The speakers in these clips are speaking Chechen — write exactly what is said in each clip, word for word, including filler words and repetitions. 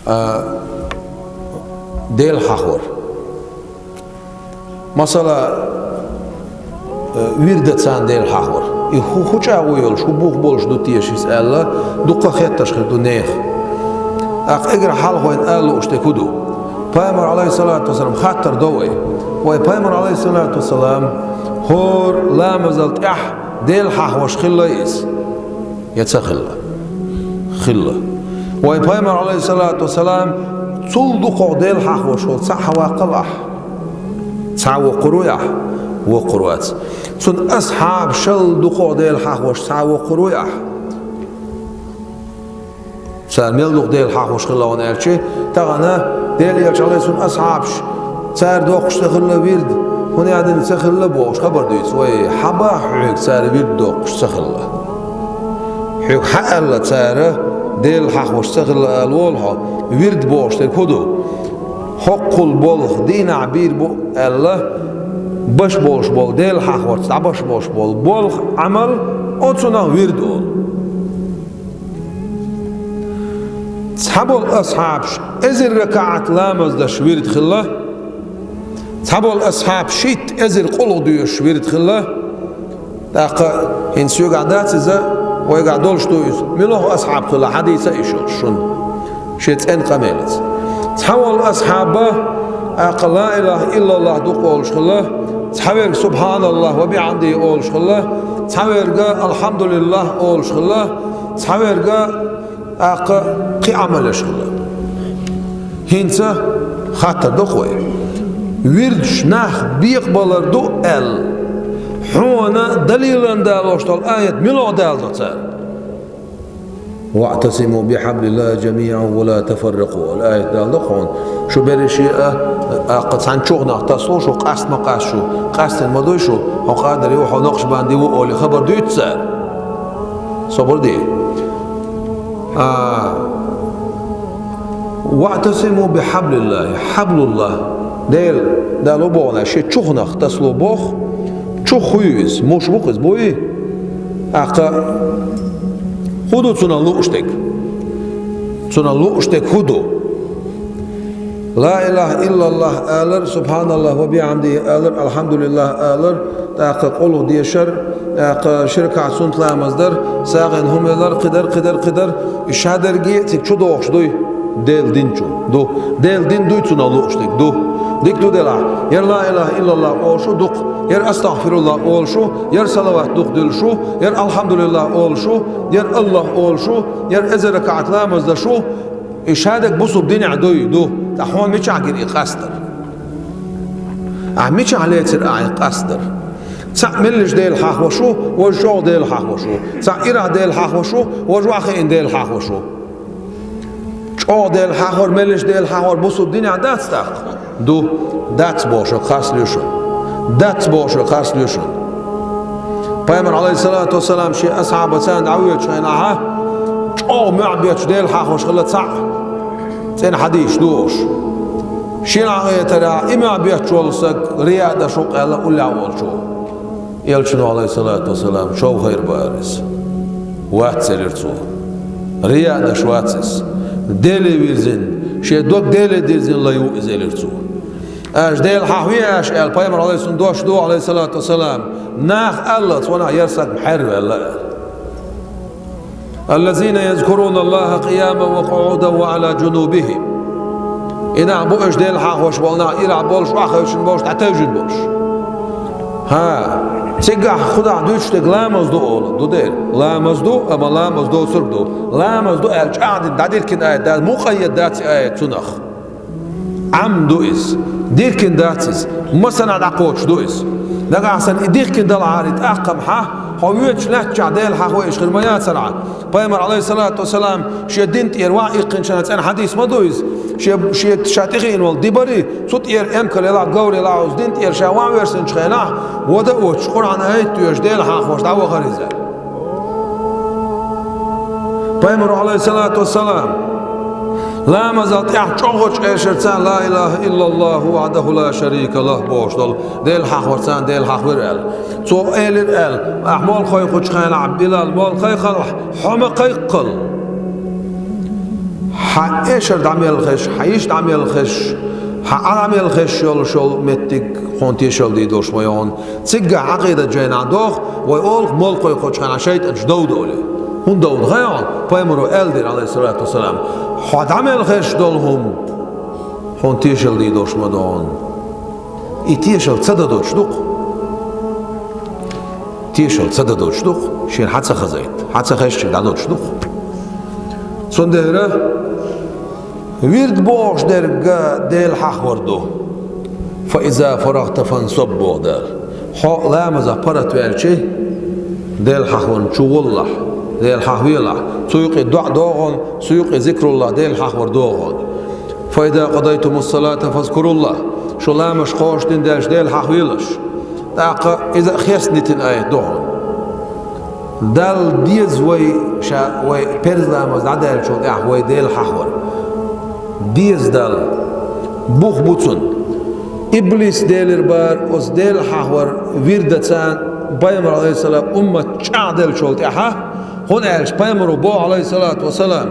А, Дела хьахор. Масала, э, вирда царна Дела хьахор. И хӀу-, хӀу чӀагӀо йолуш, хӀу бух болуш ду теша иза аьлла, дукха хетташ хир ду нехан. ТӀаккха эггара хьалха вайна ала лууш дерг хӀу ду? Пайхамар, Ӏалайхиссалату вассалам, хаттар до вай. Вай Пайхамар, Ӏалайхиссалату вассалам, хӀора ламазал тӀаьхьа Дела хьахош хилла иза? Я ца хилла? Хилла. Вай Пайхамар, Ӏалайхиссалату вассалам, цул дукхох Дела хьахош волу цхьаъ хьан ваккхал ахь? Цхьаъ воккхур вуй ахь? Воккхур вац. Цуьнан асхьабашал дукхох Дела хьахош цхьаъ воккхур вуй ахь? Цара мел дукха Дела хьахош хилла хьуна аьлча, тахана Делан Элча, Ӏалайхиссалам, асхьабаш, цара доккхуш ца хилла вирд, хӀунда аьлла ца хилла бохуш хабар дуьйцу вай, хьан боху хьоьга цара вирд доккхуш ца хилла? Хьоьга хьан аьлла цара Дела хьахош ца хилла ала волу хьо, вирд бохуш дерг хӀу ду? ХӀоккхул болх дийнахь бийр бу аьлла, баш болуш болу Дела хьахорца дӀабаш болуш болу болх, Ӏамал, оцунах вирд олу. Цхьаболу асхьабаш эзар ракаӀат ламаз даш вирд хилла, цхьаболу асхьабаш шийтта эзар къулгӀа доьшуш вирд хилла. ТӀаккха хӀинца соьгахь дац иза, вайгахь долуш ду иза. Муьлха асхьаб хилла, хьадийца иш йолуш шуна. Шен цӀена къамелаца. Цхьаволу асхьаба, тӀаккха ла илаха иллаллах дукха олуш хилла, цхьаверг субхьаналлах ва бихьамдихи олуш хилла, цхьаверга алхьамдулиллах олуш хилла, цхьаверга тӀаккха кхин Ӏамал еш хилла. ХӀинца хаттар до-кх вай. Вирдаш нах бекъабалар ду аьлла, хьуна далилан далош долу аят муьлха даладо цара? «ВаӀтасиму бихьаблиллахи жамиӀан ва ла тафарракъу», аьлла аят даладо-кх хьуна. Шу берриш а, тӀаккха цхьана чухнах тасло шу, къаста ма къаста шу, къаьстина ма дуй шу, хьо къадари ву, хьо накъшбанди ву олий хабар дуьйцу цара. Собар де. А, «ВаӀтасиму бихьаблиллахи», хьаблуллах, Дела, Дала боху, шен чухнах тасло боху, чух хӀу ю иза, муш бу-кх иза, буй? ТӀаккха хӀу ду цунах лууш дерг? Цунах лууш дерг хӀу ду? Ла илаха иллаллах алар, субхьаналлах ва бихьамдихи алар, алхьамдулиллах алар, тӀаккха къулгӀа дешар, тӀаккха ши ракаӀат суннат ламаз дар, сагӀина хӀума ялар, кхидар, кхидар, кхидар. И шадерриге а цига чу дохуш дуй? Делан дин чу ду. Делан дин дуй цунах лууш дерг? Ду. Дика ду делахь, яра ла илаха иллаллах олуш ву дукха, яра астагӀфируллах олуш ву, яра салават дукха дуьллуш ву, яра алхьамдулиллах олуш ву, яра Аллах олуш ву, яра эзар ракаӀат ламаз даш ву. И шадерг бусулба динехь дуй? Ду. Ткъа хьуна мичахь гира и къастар? Ахь мичахь лецира ахь и къастар? Цхьаъ меллаша Дела хьахош ву, важа чӀогӀа Дела хьахош ву. Цхьаъ ирахь Дела хьахош ву, важа охьахиъна Дела хьахош ву. ЧӀогӀа Дела хьахор, меллаша Дела хьахор бусулба динехь дац тӀаккха? Ду. Дац бохуш, кхаъ луьйш шуна. Дац бохуш, кхаъ луьйш шуна. Пайхамар, Ӏалайхиссалату вассалам, шен асхьабаца дӀавоьдучу хенахь, чӀогӀа мохь бетташ Дела хьахош хилла цхьаъ, цӀена хьадисаш дохуш. Шена хетарехь, и мохь бетташ волу стаг рияъ даш ву-кх аьлла уллехь волчо. Элчано, Ӏалайхиссалату вассалам, чов хайра бахара иза. Вац, элира цо. Рияъ даш вац иза. Деле вирзина, шен дог Деле дирзина лай ву иза, элира цо. Аша Дела хьахве аша аьлла, пайхамар, Ӏалайхиссалам, дош ду, Ӏалайхиссалату вассалам, наха аллалц ванахь яра стаг хьерваьлла аьлла. «Аллазина язкуруналлаха къияман ва къуӀудан ва Ӏала джунубихим». И нах бу аша Дела хьахош болу нах, ирахь болуш, охьахевшина болуш, дӀатевжина болуш. ХӀа, цигахь кху дахь дуьйцуш дерг ламаз ду олу, ду дера. Ламаз ду, амма ламаз доцург ду. Ламаз ду аьлла чӀагӀдина дӀадиркина аят дац, мукъаййад дац и аят цунах. Ӏам ду иза. Диркина дац иза. Масана дӀакхочуш ду иза. Нагахь санна и дихкина далахьара, и тӀаккха-м хьан, хьо воьдучу лаьттачохь Дела хьахо еш хир ма яцара хьан. Пайхамар, Ӏалайхиссалату вассалам, шен дин тӀера ван иккхинчу цӀена хьадис ма ду иза. Шен, шен ша тӀехиъна волу ди барий, цу тӀера эмкал елахь, говр елахь, оцу дин тӀера ша ван версинчу хенахь, вада а воцуш, Къуръан аят а тоьшуш, Дела хьахош дӀавахара иза. Пайхамар, Ӏалайхиссалату вассалам, ламазал тӀехь чӀогӀачу эшарца «Ла илаха иллаллаху вахьдаху ла шарика лах» бохуш долу Дела хьахорца Дела хьахвира аьлла. Цо элира аьлла: «Ахь молла кхойкхучу хенахь, Билал, молла кхайкхалахь, хьо ма кхайкхал». Хьан эшар дӀа мел хезаш, хьан йиша дӀа мел хезаш, хьан Ӏа дӀа мел хезаш йолуш йолу меттиг хьуна тешалла дийр долуш ма ю хьуна. Цигахь Ӏакъидат жайнахь доху, вай олу-кх, молла кхойкхучу хенахь шайтӀанаш довда олий. ХӀунда довда хаьий хьуна? Пайхамаро аьлла дира, Ӏалайхиссалату вассалам: «Хьо дӀа мел хезаш долу хӀума хьуна тешалла дийр долуш ма ду хьуна». И тешалла ца дадош ду-кх. Тешалла ца дадош ду-кх, шена хьан ца хазайта, хьан ца хезча дӀадош ду-кх. Цундела вирд бохуш дерг Дела хьахор ду. «Фа иза фарагта фансаб», – боху Дала. Хьо ламазах паргӀатваьлчи, Дела хьахорна чу гӀоллахь, Дела хьахвелахь, цу юкъе доӀа догӀун, цу юкъе зикруллахь, Дела хьахор догӀун. «Фа иза къадайтумус салата фазкуруллахь», шу ламазаш кхочушдина даьлча Дела хьахвелаш. ТӀаккха иза а хестадитина аят ду хьуна. Далла деза вай, ша вай перзламаз дӀадаьллачул тӀаьхьа вай Дела хьахор. Деза Далла. Бух бу цунна. Иблис делира бара оцу Дела хьахор вирдаца Пайхамар, Ӏалайхиссалам, уммат чӀагӀделлачул тӀаьхьа, хӀунда аьлча Пайхамаро боху, Ӏалайхиссалату вассалам,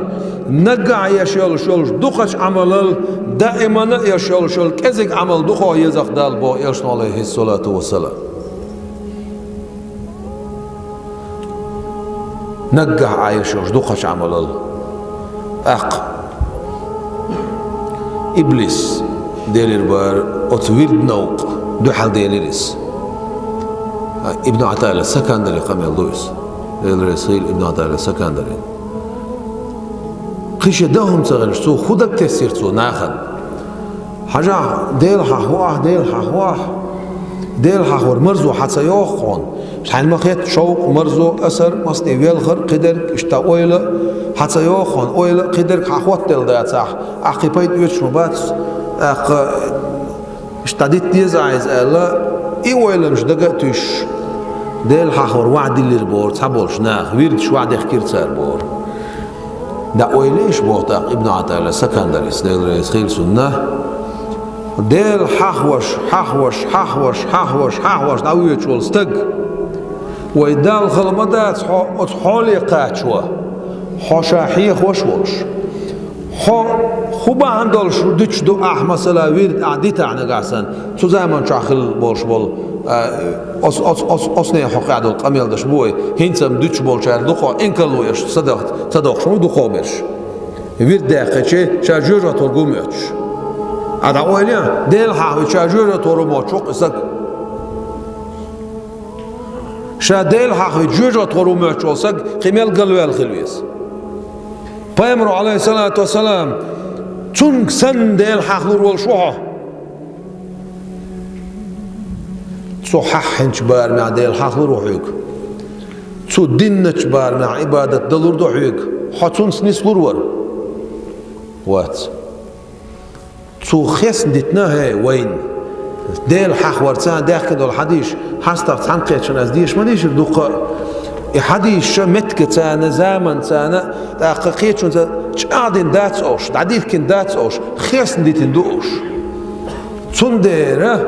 наггахь еш йолуш йолуш дукхачу Ӏамалал даимана а еш йолуш йолу кӀезиг Ӏамал ду хьо еза-кх Далла боху элчано, Ӏалайхиссалату вассалам. Наггахь Ӏа еш йолуш дукхачу Ӏамалал. ТӀаккха иблис делира бара оцу вирдан новкъа дуьхьал делира иза. Ибн Ӏатаилла Сакандари къамел ду иза. Дела реза хуьлда Ибн Ӏатаилла Сакандарина. Кхин шен дан хӀума ца хилча, цо хӀун дага тесира цо нахана? Хьажахь, Дела хьахо ахь, Дела хьахо ахь. Дела хьахор марзо хьан ца йоху хьуна? Хьайна ма хетта шовкъ, марзо, асар, массане велхар, кхидерг, иштта ойла хьан ца йоху хьуна? Ойла, кхидерг хьан хоттаделла дацахь, ахь кхин пайда оьцуш ма бац, тӀаккха иштта дита деза ахь иза аьлла, и ойланаш дага а туьйсуш, Дела хьахор ваӀда диллира боху цхьаболчу наха, вирдаш ваӀда дехкира цара боху. ДӀа ойла йиш боху тӀаккха Ибн Ӏатаилла Сакандарис, Дела реза хуьлда цунна. Дела хьахош, хьахош, хьахош, хьахош, хьахош дӀавоьдуш волу стаг. Вай Далла хала ма дац хьо оцу хьоле кхачо, хьо ша хьехош а волуш. Хьо хӀун бахьана долуш дуьтуш ду ахь, масала, вирд ахь дитахь нагахь санна, цу заман чохь хилла болуш болу, а, ос-, ос-, ос-, оцу нехан хьокъехь долу къамел деш бу вай, хӀинца-м дуьтуш болчара дукхо инкарло еш ца дохуш, ца дохуш ма ду дукхо берш. Вирд даьккхича, ша жоьжахатор гу моьттуш. Ахь дӀа ойла е, Дела хьахвича ша жоьжахатор ву моьттуш ву-кх и стаг. Ша Дела хьахвича жоьжахатор ву моьттуш волу стаг кхин мел галваьлла хила веза? Пайхамаро, Ӏалайхиссалату вассалам, цунга санна Дела хьахлур волуш ву хьо. Цу хьаххинчу барамехь Дела хьахлур ву хьоьга. Цу динначу барамехь Ӏибадат далур ду хьоьга. Хьо цунца нислур вара? Вац. Цо хеснадитина, хӀей, вайна. Дела хьахварца даьхкина долу хьадисаш, хьастагӀ цхьаьнакхетачунна ас деша ма дийшира дуккха а. И хьадисаш меттигацарна, заманцарна, тӀаккха кхечунца чӀагӀдина дац уьш, дӀадихкина дац уьш, хеснадитина ду уьш. Цундела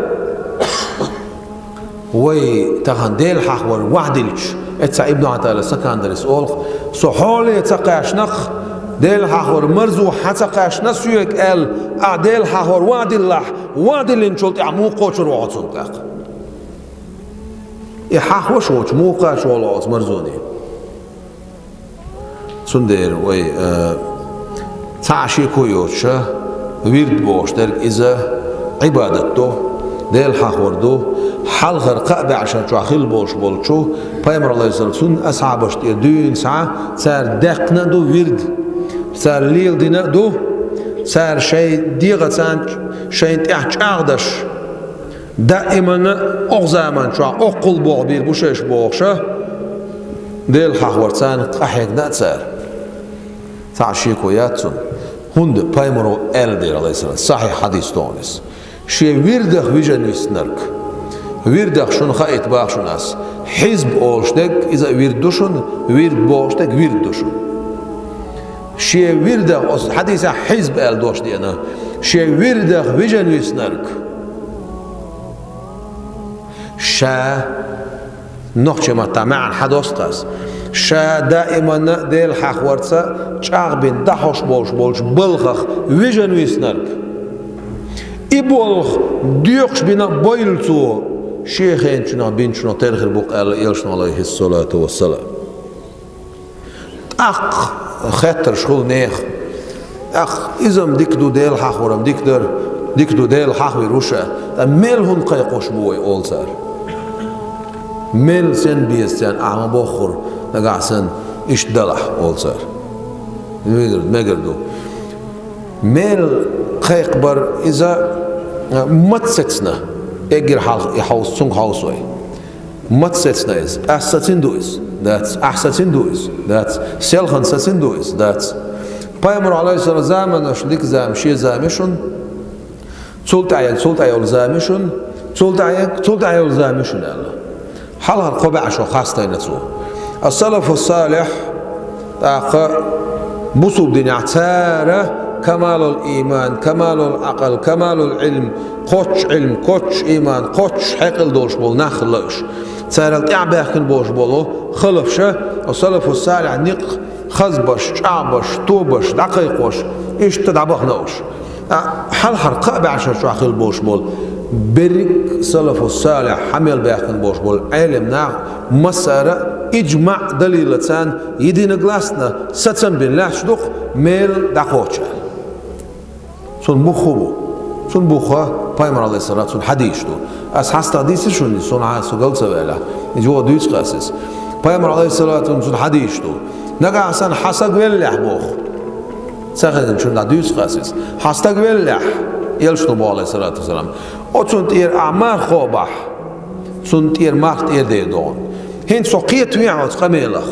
вай тахана Дела хьахвар ваӀда диллича, эцца Ибн Ӏатаилла Сакандарис олу-кх: «Со хьоле ца кхаьчна-кх, Дела хьахвар марзо хьан ца кхаьчна соьга», – аьлла, ахь Дела хьахвар ваӀда диллахь, ваӀда диллинчул тӀаьхьа муха кхочур ву хьо цунна тӀаккха? И хьахваш воцуш муха кхача волу хьо оцу марзоне? Цундела вай, э, цхьа а шеко йоцуша, вирд бохуш дерг иза Ӏибадат ду, Дела хьахвар ду, хьалхара кхаа бӀешар чохь хилла болуш болчу, Пайхамар, Ӏалайхиссалам, цуьнан асхьабашна тӀера дуьйна схьа, цара даьккхина а ду вирд, цара леладина а ду, цара шайн дегӀацарна, шайна тӀехь чӀагӀдаш, даимана окху заман чохь оккхул боху бийр бу шайша бохуша, Дела хьахварца къахьегна а цара. Цхьа а шеко яц цунна. ХӀунда Пайхамаро аьлла дера, Ӏалайхиссалам, сахьихь хьадис ду хьуна иза. Шен вирдах вижина виснарг. Вирдах шуна хаийта боху шуна ас. Хьизб олуш дерг, иза а вирд ду шуна, вирд бохуш дерг вирд ду шуна. Шен вирдах, оцу хьадисехь хьизб аьлла дош деана, шен вирдах вижина виснарг. Ша, нохчийн маттахь маьӀна хьадоссу ас, Ша даиманна Дела хьахаварца чӀагӀбина дӀахьош болуш болчу балхах вижина виснарг. И болх доькъуш бина бойла цо, шен хенчунах бинчунах тера хир бу-кх аьлла, элчано, алейхиссалату вассалам. ТӀаккха хеттарш хуьлу нехан. ТӀаккха иза-м дика ду, Дела хьахавар-м дика дара, дика ду, Дела хьахавийр ву ша. Ткъа мел хӀунда кхайкхош бу вай, олу цара. Мел сен беза царна, ахьа ма боххура, нагахь санна иштта далахь, олу цара. Мегар, мегар ду. Мел кхайкхабар иза, а, маца сецна, эггара хьалха и хьовс-, цунга хьовсой. Маца сецна иза? Ас сацина ду иза? Дац. Ахь сацина ду иза? Дац. Селхана сацина ду иза? Дац. Пайхамар, алейхиссалам, заманаш дика зама, шен зама ю шуна, цул тӀаьхьа, цул тӀаьхьа йолу зама ю шуна, цул тӀаьхьа, цул тӀаьхьа йолу зама ю шуна аьлла. Хьалхара кхо бӀе шо хастийна цо. Ас-салафу салих, тӀаккха бусулба динехь цара камалул ийман, камалул Ӏакъал, камалул Ӏилм, кхоччуш Ӏилм, кхоччуш ийман, кхоччуш хьекъал долуш болу нах хилла уьш. Царал тӀаьхьа баьхкина болуш болу халафаша, ас-салафу салих, некъ хазбеш, чӀагӀбеш, тобеш, дӀакхайкхош, иштта дӀабахана уьш. Ткъа хьалхара кхаа бӀе шарчохь хилла болуш болу берриг салафу салих, хьан мел баьхкина болуш болу Ӏелам нах, массара а иджмаъ далилаца, единогласно сацам бина лаьтташ ду-кх мел дӀакхочуш аьлла. Цунна бух хӀун бу? Цунна бух, Пайхамар, алейхиссалам, цунна хьадисаш ду. Ас хьастагӀа дийцира шуна иза, суна хьан со гал ца ваьлла. Иза юха дуьйцу-кх ас иза. Пайхамар, алейхиссалам, цунна хьадисаш ду. Нагахь санна хьан саг веллехь, боху. Ца хезначунна дӀа дуьйцу-кх ас иза. Хьан стаг веллехь, элчано боху, алейхиссалату вассалам, оцунна тӀера ахь марха кхобахь, цунна тӀера марха тӀера дер ду хьуна. ХӀинца хьо кхетавехьа оцу къамелах?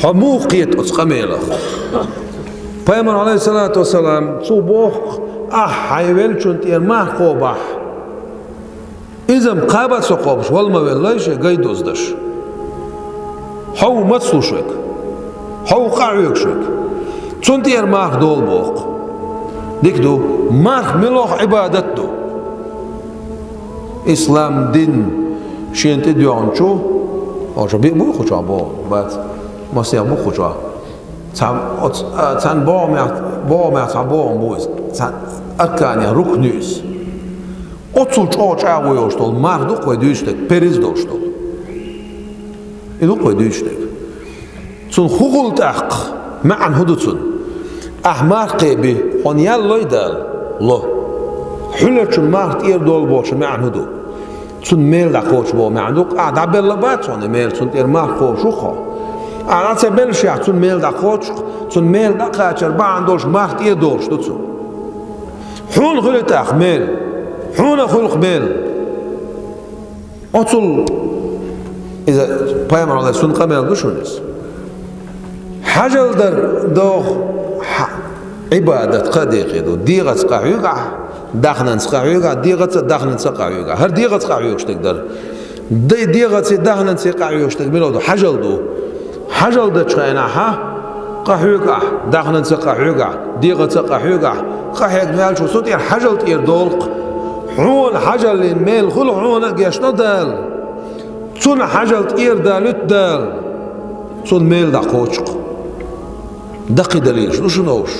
Хьо муха кхета оцу къамелах? Пайхамар, алейхиссалату вассалам, цо боху-кх, ахь хьайн веллачунна тӀера марха кхобахь, иза-м кхаба а ца кхобуш, вала ма веллай шен гай доздеш. Хьо ву мацлуш верг? Хьо ву къахьоьгуш верг? Цунна тӀера марха долу, боху-кх. Дика ду, марха муьлха Ӏибадат ду? Ислам дин шена тӀедоьгӀначу, оша биъ буй кху чохь боху, бац, масех бу кху чохь. Цхьа, оц-, а, цхьана богӀамехь, богӀамехь цхьа богӀам бу иза, цхьа арканех рукн ю иза. Оццул чӀогӀа чӀагӀо йолуш долу марха ду-кх вай дуьйцуш дерг, периз долуш долу. И ду-кх вай дуьйцуш дерг. Цунна хӀун хуьлу тӀаккха? МаьӀна хӀун ду цунна? Ахь марха кхеби, хьуна ял лой Дала? Ло. Хьуьларчун марха тӀера долу бохучун маьӀна хӀун ду? Цунна мел дӀакхочу боху маьӀна ду-кх, ахь дӀабелла бац хьуна и мел, цунна тӀера марха кхобуш ву-кх хьо. Ахь дӀа ца беллашехь, цунна мел дӀакхочу-кх, цунна мел дӀакхачар бахьана долуш марха тӀера долуш ду цунна. Хьуна хуьлу тӀаккха мел? Хьуна хуьлу-кх мел? Оцул иза Пайхамар, алейхиссалам, цунна къамел ду шуна иза. Хьажал дар доху хьа-, Ӏибадат кхаа декъе ду. ДегӀаца къахьоьгу ахь, дахнанца къахьоьгу ахь, дегӀаца а, дахнанца а къахьоьгу ахь. ХӀара дегӀаца къахьоьгуш дерг дара. Дай дегӀаций, дахнанций къахьоьгуш дерг мила ду? Хьажал ду. Хьажал дечу хенахь къахьоьгу ахь, дахнанца а къахьоьгу ахь, дегӀаца а къахьоьгу ахь, къахьегна ваьлча цу тӀера хьажал тӀера долу-кх. Хьуна хьажаллин мел хуьлу хьуна а гечдо Дала. Цунна хьажал тӀера далуьйту Дала. Цунна мел дӀакхочу-кх. Даккхий далилаш ду шуна уьш.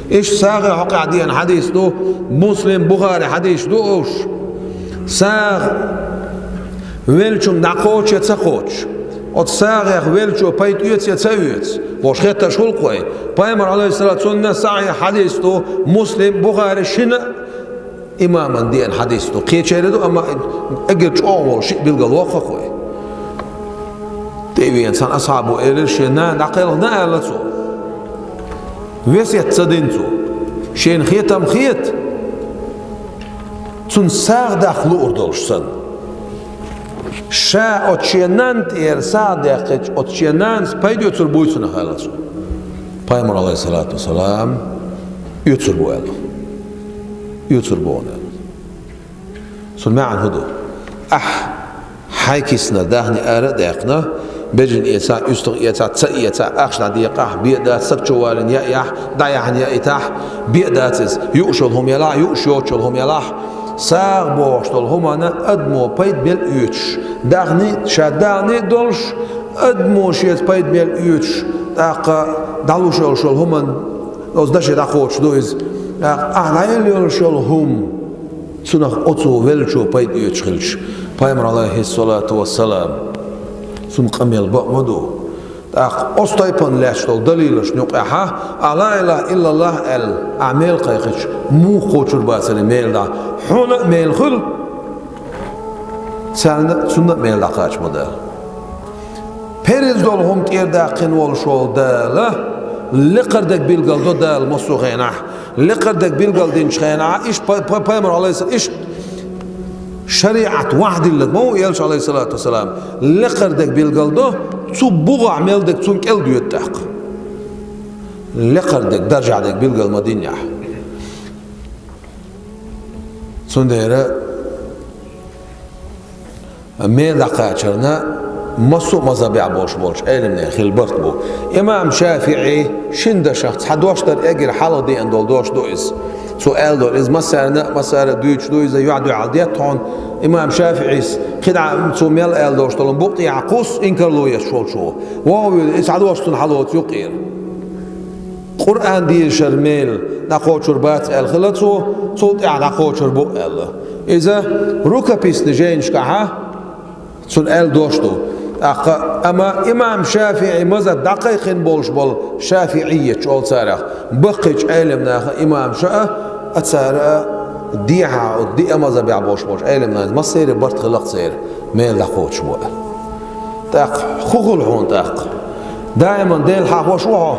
Иштта сагӀе хьокъехь деана хьадис ду, Муслим, Бухари хьадисаш ду уьш. СагӀа веллачунна дӀакхочу я ца кхочуш, оцу сагӀех веллачо пайда оьцу я ца оьцу, бохуш хеттарш хуьлу-кх вай. Пайхамар, алейхиссалам, цунна сахьихь хьадис ду, Муслим, Бухари шина а имаман деана хьадис ду. Кхечеран ду, амма эггара чӀогӀа волу шиъ билгалвоккху-кх вай. ТӀе а веана цхьана асхьабо элира, шен нана дӀакхелхина аьлла цо. Весет ца дина цо. Шена хетам хета, цунна сагӀа даккха луур долуш санна. Ша оцу шен нанна тӀера сагӀа даьккхича, оцу шен нанас пайда оьцур буй цунах аьлла цо. Пайхамар, алейхиссалату вассалам, оьцур бу аьлла. Оьцур бу хьуна аьлла. Цунна маьӀна хӀун ду? Ахь хьайн киснара даьхни ара а даьккхина, бежана эцахь, уьстагӀа эцахь, ца эцахь, ахча дӀадекъахь, бен дац, саг чу валийна яа яхь, дӀаяхьна яийтахь, бен дац иза, юуш йолу хӀума ялахь, юуш йоцуш йолу хӀума ялахь, сагӀа бохуш долу хӀуманна адамо пайда бен оьцуш, даьхни, ша даьхни долуш, Адамо шеца пайда мел оьцуш, тӀаккха дӀалуш йолуш йолу хӀуманна оцу даше дӀакхочуш ду иза. ТӀаккха ахьа дӀаелла йолуш йолу хӀума, цунах оцо веллачо пайда оьцуш хилча, пайхамар, алейхиссалату вассалам, цунна къамел бакъ ма ду. ТӀаккха оцу тайпана лаьтташ долу далилашна юкъехьа, а ла илаха иллаллах аьлла, ахьа мел кхайкхича, муха кхочур бацара мел дӀа? Хьуна а мел хуьлу, царна а, цунна а мел дӀакхача ма ду. Перез долу хӀума тӀера даккхина волуш волу Дала, лекхара дерг билгал до Дала массо а хенахь. Лекхара дерг билгал динчу хенахь, иштта пай-, пай-, пайхамар, алейхиссалам, иштта шариӀат вахьдиллад ма ву элча, алейхиссалату вассалам, лекхара дерг билгал до, цу бухахь мел дерг цунна кӀел доьду тӀаккха. Лекхара дерг, даржехь дерг билгал ма динехь. Цундела мел дӀакхачарна массо а мазхабехь болуш болчу Ӏеламнехан хилла барт бу. Имам ШафиӀи шина дашах цхьа дош дара, эггара хьалха деана долу дош ду иза. Цо аьлла долу, иза массарна а, массара а дуьйцуш ду, иза юьхь-дуьхьал детта хьуна. Имам ШафиӀис кхидӀа цо мел аьлла долуш долу букъ тӀехьа кхуссу инкарло еш волчо. ВогӀу вуьйла, и цхьа дош цунна хьалоцу юккъера. Къуръан дезачара мел дӀакхочур бац аьлла хилла цо, цул тӀаьхьа дӀакхочур бу аьлла. Иза рукописный жайнашкахьа цунна аьлла дош ду. ТӀаккха, амма имам ШафиӀи мазхаб дӀакхайкхина болуш болу шафиӀияташ олу царах, баккхийчу Ӏеламнаха, имамаша а, а цара а дехьа, оцу диъ мазхабехь болуш болчу Ӏеламнаха массеран барт хилла-кх церан. Мел дӀакхочуш бу аьлла. ТӀаккха хӀун хуьлу хьуна тӀаккха? Даиман Дела хьахош ву хьо?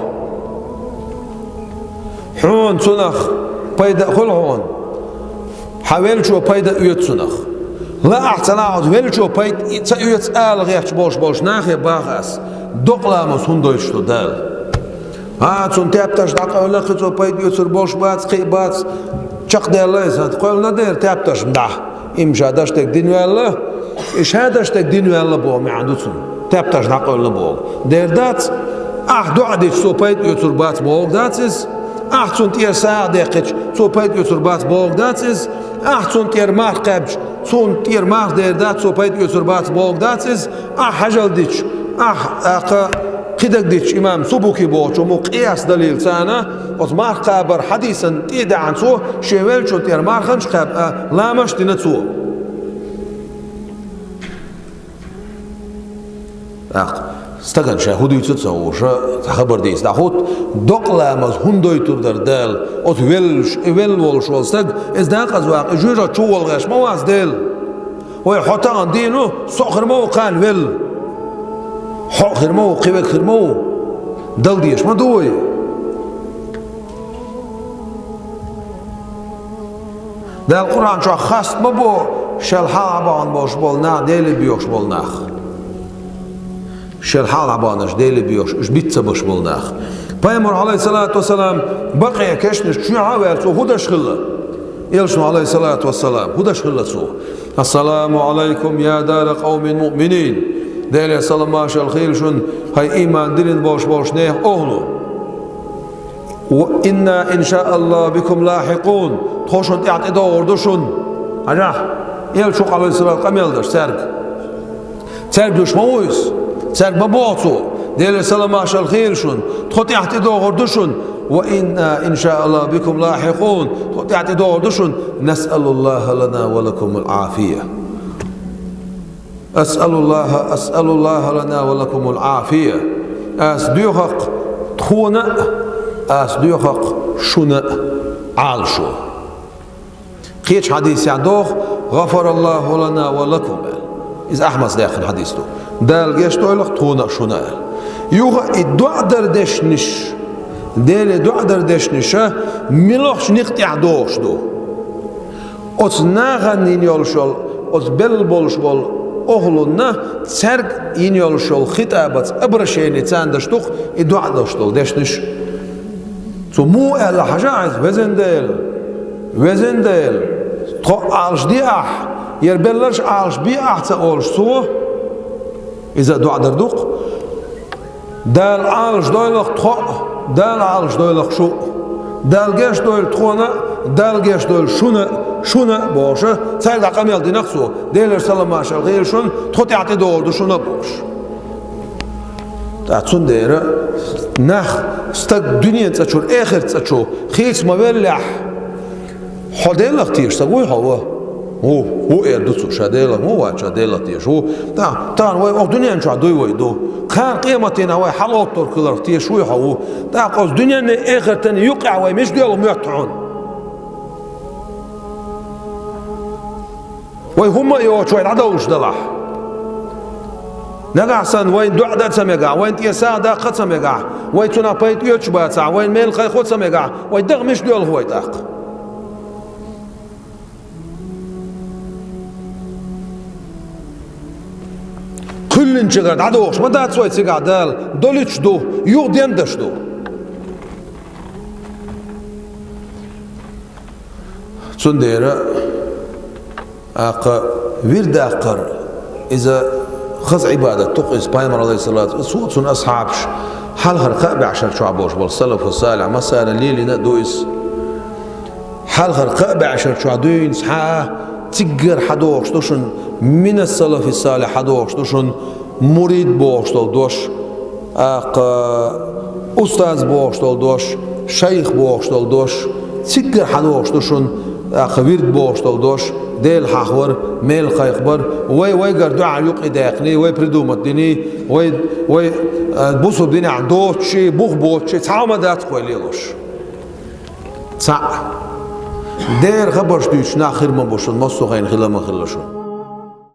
Хьуна цунах пайда а хуьлу хьуна? Хьан веллачо пайда а оьцу цунах? Лаахь ца лаахь, оцу веллачо пайда ца оьцу ала гӀерташ болуш болчу нахе баха ас: докъа ламаз хӀунда дойтуш ду Дала? А, цунна тептарш дӀакъевлла, кхин цо пайда оьцур болуш бац, кхин а бац, чекхдаьлла иза, кхоьллина дера тептарш дӀа. Имма ша даш дерг дина ваьлла, и ша даш дерг дина ваьлла боху маьӀна ду цунна, тептарш дӀакъевлла боху. Дера дац, ахь доӀа дича цо пайда оьцур бац бохург дац иза, ахь цунна тӀера сагӀа даьккхича, цо пайда оьцур бац бохург дац иза, ахь цунна тӀера марха кхаьбча, цунна тӀера марха дер дац, цо пайда оьцур бац бохург дац иза, ахь хьажал дича, ахь, ахь кхидерг дича, имам Субуки бохучо ма къияс далийла царна, оцу марха кхабар хьадисан тӀе а даьхьна цо, шен веллачун тӀера марханаш а кхаьбна, а, ламазаш а дина цо. ТӀаккха стагана ша хӀун дуьйцу а ца хууш, цхьа хабар дийца дӀахӀутту, докъа ламаз хӀунда дойтур дара Дала, оцу веллаш, и велла волуш волу стаг, иза декъаза ваккха, и жоьжахати чу волу гӀерташ ма вац Дела. Вай, хьо тахана дийна ву, со а хир ма ву кхана велла. Хьо а хир ма ву, кхин верг хир ма ву. Дала дезаш ма ду вай. Дала Къуръан чохь хаста ма бо, шел хьалха бахана болуш болу нах, Деле боьхуш болу нах. Шел хьалха баханарш Деле боьхуш, уьш биц ца беш болу нах. Пайхамар, алейхиссалату вассалам, бакъе кешнаш чоьхьа а ваьлла, цо хӀун даш хилла? Элчано, алейхиссалату вассалам, хӀун даш хилла цо? «Ассаламу алайкум, я дара къавмин муъминин». Деле салам-маршалла хуьлда шуна, хӀай ийман диллина болуш болчу нехан охӀла. «Ва инна, иншааллаху, бикум лахьикъун». Тхо шуна тӀаьхьа тӀедогӀур ду шуна. Хьажахь, элча ву-кх, алейхиссалам, къамел деш цаьрга. Цаьрга луьйш ма ву иза. Цаьрга ма боху цо. Деле салам-маршалла хуьлда шуна. Тхо тӀаьхьа тӀедогӀур ду шуна. «Ва инна, иншааллаху, бикум лахьикъун». Тхо тӀаьхьа тӀедогӀур ду шуна. «Насъалуллаха лана ва лакумул Ӏафия». «Асъалуллаха, асъалуллаха лана ва лакумул Ӏафия». Ас доьху-кх тхуна а, ас доьху-кх шуна а Ӏалашо. Кхечу хьадисехь доху: «ГӀафараллаху лана ва лакум», – аьлла. Иза Ахьмада даьккхина хьадис ду. Дала гечдойла-кх тхуна а, шуна а аьлла. Юха и доӀа дар дешнаш, Деле доӀа дар дешнаша муьлхачу некъа тӀехь догӀуш ду? Оцу нахана йина йолуш йолу, оцу белла болуш болу охӀлунна цаьрга йина йолуш йолу хитӀабаца, обращени царна даш ду-кх и доӀа долуш долу дешнаш. Цо муха аьлла, хьажахь иза: «Везан Дела, везан Дела, тхо а Ӏалашде ахь, яра белларш а Ӏалашбе ахь», – ца олуш цо, иза а доӀа дар ду-кх. Дала Ӏалашдойла-кх тхо а, Дала Ӏалашдойла-кх шу а. Дала гечдойла тхуна а, Дала гечдойла шуна а, шуна а бохуша, цаьрга дӀа къамел дина-кх цо. Делера салам-маршалла хуьлда шуна, тхо тӀаьхьа тӀедогӀур ду шуна а бохуш. ТӀаккха цундела нах, стаг дуьнен цӀа чура, эхарт цӀа чу хийца ма веллехь, хьо Делах тешаш стаг вуй хьо, ва? Ву, ву эр ду цо, ша Делах ма вац, ша Делах тешаш ву. ТӀаккха тахана вай оха дуьнен чохь дуй вай ду. Кхана къематдийнахь вай хьалаоттор хиларх тешаш вуй хьо, ву. ТӀаккха оцу дуьненний, эхартанний юкъехь вай мича доьлху моьтту хьуна? Вай хӀумма а йоцуш вай дӀадовлуш далахь. Нагахь санна вайна доӀа дан ца мегахь, вайна тӀе сагӀа даккха ца мегахь, вай цунах пайда оьцуш бацахь, вайна мел кхайкхо ца мегахь, вай даха мича доьлху вай тӀаккха? Кхоьллинчуьра дӀадохуш ма дац вай цигахь Дала, долуьйтуш ду, юха дендаш ду. Цундела, тӀаккха, вирд даккхар, иза хаза Ӏибадат ду-кх иза, пайхамар, алейхиссалату, цо а, цуьнан асхьабаш, хьалхара кхаа бӀешар чохь болуш болу салафу салихь, массара лелийна а ду иза. Хьалхара кхаа бӀешар чохь дуьйна цхьа а циггара хьадохуш ду шуна, минас салафи салихь хьадохуш ду шуна, мурид бохуш долу дош, тӀаккха, устаз бохуш долу дош, шайх бохуш долу дош, циггара хьадохуш ду шуна, тӀаккха, вирд бохуш долу дош, Дела хьахавар, мел кхайкхабар, вай вайгара дуьхьал юкъа даьккхиний, вай придумать диний, вай, вай, а, бусурба динехь доцучий, бух боцучий, цхьа а ма дац вай лелош. Цхьаъ. Дера хабарш дуьйцуш нах хир ма бу шуна, массо а хенахь хила ма хилла шуна.